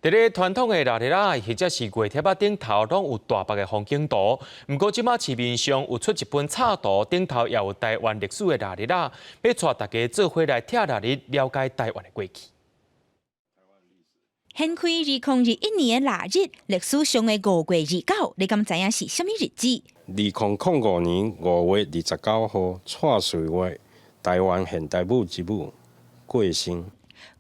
佇咧傳統的臘曆仔，或者是月帖仔頂頭，攏有台北的風景圖。毋過這馬市面上有出一本插圖，頂頭也有台灣歷史的臘曆仔，欲帶大家做伙來拆臘曆，了解台灣的過去。掀開2021年的臘曆，歷史上的5月29，你敢知影是啥物日子？2005年5月29號，蔡瑞月，台灣現代舞之母過身。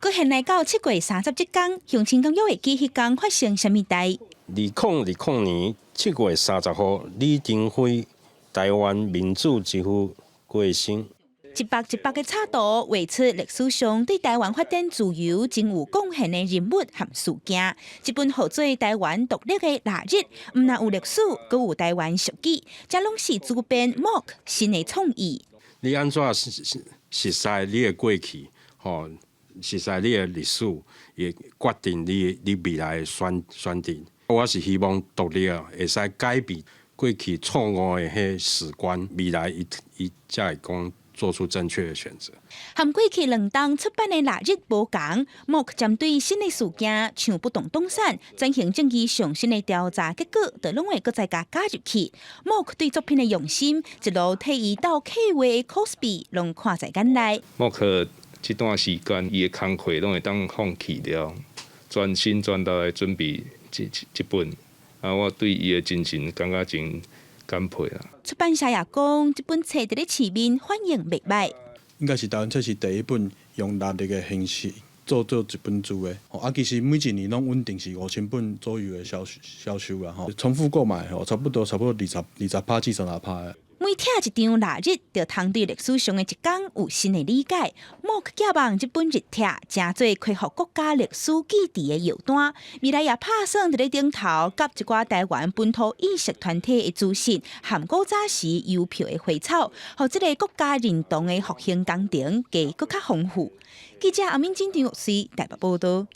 閣掀來到7月30這工，鄉親敢猶會記彼工發生啥物代？2020年7月30號，李登輝，台灣民主之父過身。一幅一幅的插圖，畫出歷史上對台灣發展自由真有貢獻的人物和事件。這本號做台灣獨立的臘曆，毋但有歷史，閣有台灣俗語，這攏是主編 Mark 新的創意。你按怎熟悉你的過去，吼，熟悉你的歷史，會決定你未來的選擇。我是希望獨立啊，會使改變過去錯誤的彼史觀，未來伊伊才會講做出正確的選擇。和過去兩冬出版的臘曆無仝，Mark 針對新的事件，像不動動產轉型正義上新的調查結果，就攏會閣再共加入去。Mark 對作品的用心，一路替伊鬥刻畫的 cosplay，攏看在眼內。 Mark 這段時間，伊的工課攏會當放棄了，專心專力來準備這本。啊，我對伊的精神感覺真感佩啦。出版社也講，這本冊佇咧市面反應袂䆀。應該是台灣冊是第一本用臘曆的形式做一本書的。啊，其實每一年攏穩定是5000本左右的銷售啦，吼，重複購買吼，差不多20%至30%的。每拆一張臘曆，就通對歷史上的一工有新的理解。Mark 寄望這本日帖，成做恢復國家歷史記憶的藥單。未來也拍算佇咧頂頭，佮一寡台灣本土意識團體的資訊，含古早時郵票的匯草，予這个國家認同的復興工程加閣較豐富。記者阿敏、金張玉穗台北報道。